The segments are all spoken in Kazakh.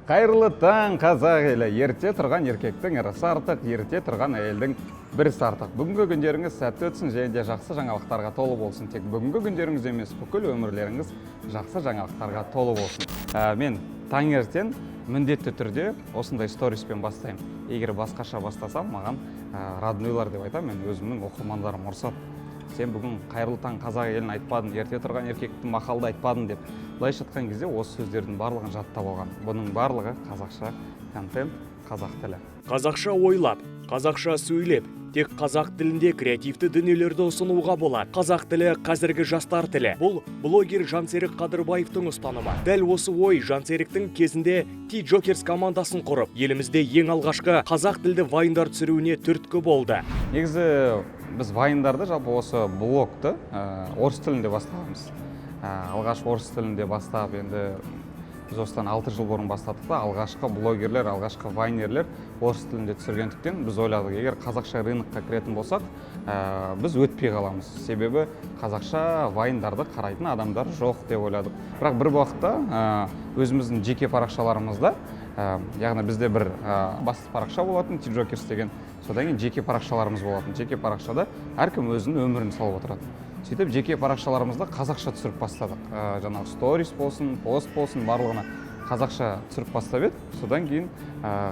Қайырлы таң, қазақ елі! Ерте тұрған еркектің ырысы артық, ерте тұрған әйелдің бірісі артық. Бүгінгі күндеріңіз сәтті өтсін және де жақсы жаңалықтарға толы болсын. Тек бүгінгі күндеріңіз емес, бүкіл өмірлеріңіз жақсы жаңалықтарға толы болсын. Мен таңертең міндетті түрде осындай сториспен бастаймын. Егер басқаша бастасам, маған роднойлар деп айтамын, мен өзімнің оқырмандарым ұрсады: «Сен бүгін қайырлы таң, қазақ елін айтпадың, ерте тұрған еркекті мақалды айтпадың», – деп. Былайша айтқан кезде, осы сөздердің барлығын жаттап алған. Бұның барлығы қазақша контент, қазақ тілі. Қазақша ойлап, қазақша сөйлеп, тек қазақ тілінде креативті дүниелерді ұсынуға болады. Қазақ тілі – қазіргі жастар тілі. Бұл блогер Жансерік Қадырбаевтың ұстанымы. Дәл осы ой Жансеріктің кезінде Ти Джокерс командасын құрып, елімізде ең алғашқы қазақ тілді вайндар түсіруіне түрткі болды. Негізі біз вайндарды, жалпы осы блогты орыс тілінде бастағанбыз. Алғаш орыс тілінде бастап, енді біз осыдан 6 жыл бұрын бастадық та, алғашқы блогерлер, алғашқы вайнерлер орыс тілінде түсіргендіктен, біз ойладық: егер қазақша рынокқа кіретін болсақ, біз өтпей қаламыз, себебі қазақша вайндарды қарайтын адамдар жоқ деп ойладық. Бірақ бір уақытта өзіміздің жеке парақшаларымызда, яғни бізде бір басты парақша болатын, Ти Джокерс деген, содан кейін жеке парақшаларымыз болатын. Жеке парақшада әркім өзінің өмірін салып отырады. Сөйтіп жеке парақшаларымызда қазақша түсіріп бастадық. Жаңағы сторис болсын, пост болсын, барлығына қазақша түсіріп бастап едік. Содан кейін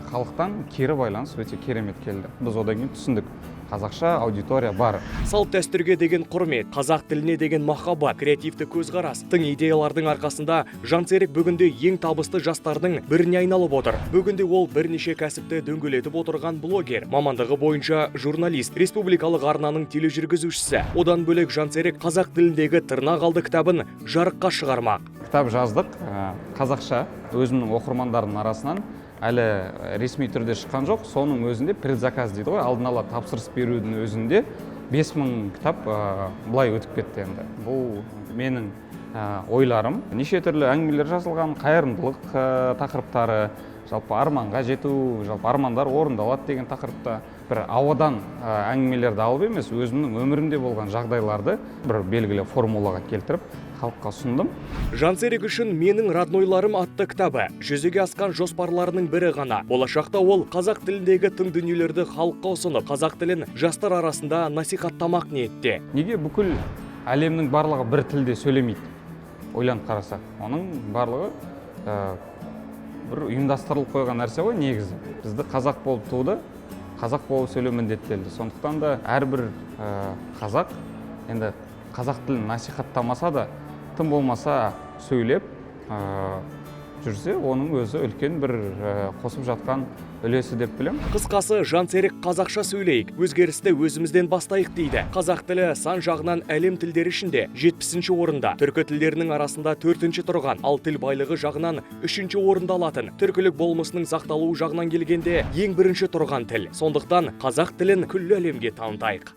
халықтан кері байланыс өте керемет келді. Біз одан кейін түсіндік: қазақша аудитория бар. Салт дәстүрге деген құрмет, қазақ тіліне деген махаббат, креативті көзқарас, тың идеялардың арқасында Жансерік бүгінде ең табысты жастардың біріне айналып отыр. Бүгінде ол бірнеше кәсіпті дөңгелетіп отырған блогер, мамандығы бойынша журналист, республикалық арнаның тележүргізушісі. Одан бөлек Жансерік қазақ тіліндегі «Тырнақ алды» кітабын жарыққа шығармақ. Кітап жаздық қазақша, өзімнің оқырмандарымның арасынан. Әлі ресми түрде шыққан жоқ. Соның өзінде предзаказ дейді ғой, алдын ала тапсырыс берудің өзінде 5000 кітап былай өтіп кетті. Енді бұл менің ойларым, неше түрлі әңгімелер жазылған, қайырымдылық тақырыптары, жалпы арманға жету, жалпы армандар орындалады деген тақырыпта. Бір ауадан әңгімелерді алып емес, өзімнің өмірімде болған жағдайларды бір белгілі формулаға келтіріп, халыққа ұсындым. Жансерік үшін «Менің роднойларым» атты кітабы жүзеге асқан жоспарларының бірі ғана. Болашақта ол қазақ тіліндегі тың дүниелерді халыққа ұсынып, қазақ тілін жастар арасында насихаттамақ ниетте. Неге бүкіл әлемнің барлығы бір тілде сөйлемейді? Ойланып қарасақ, оның барлығы бір ұйымдастырылып қойған нәрсе ғой. Негізі бізді қазақ болып туды, қазақ болып сөйлеу міндеттелді. Сондықтан да әрбір қазақ енді қазақ тілін насихаттамаса да, тым болмаса сөйлеп жүрсе, оның өзі үлкен бір қосып жатқан үлесі деп білемін. Қысқасы, Жансерік қазақша сөйлейік, өзгерісті өзімізден бастайық дейді. Қазақ тілі сан жағынан әлем тілдері ішінде 70-ші орында, түркі тілдерінің арасында төртінші тұрған, ал тіл байлығы жағынан үшінші орында алатын, түркілік болмысының сақталуы жағынан келгенде ең бірінші тұрған тіл. Сондықтан қазақ тілін күллі әлемге танытайық.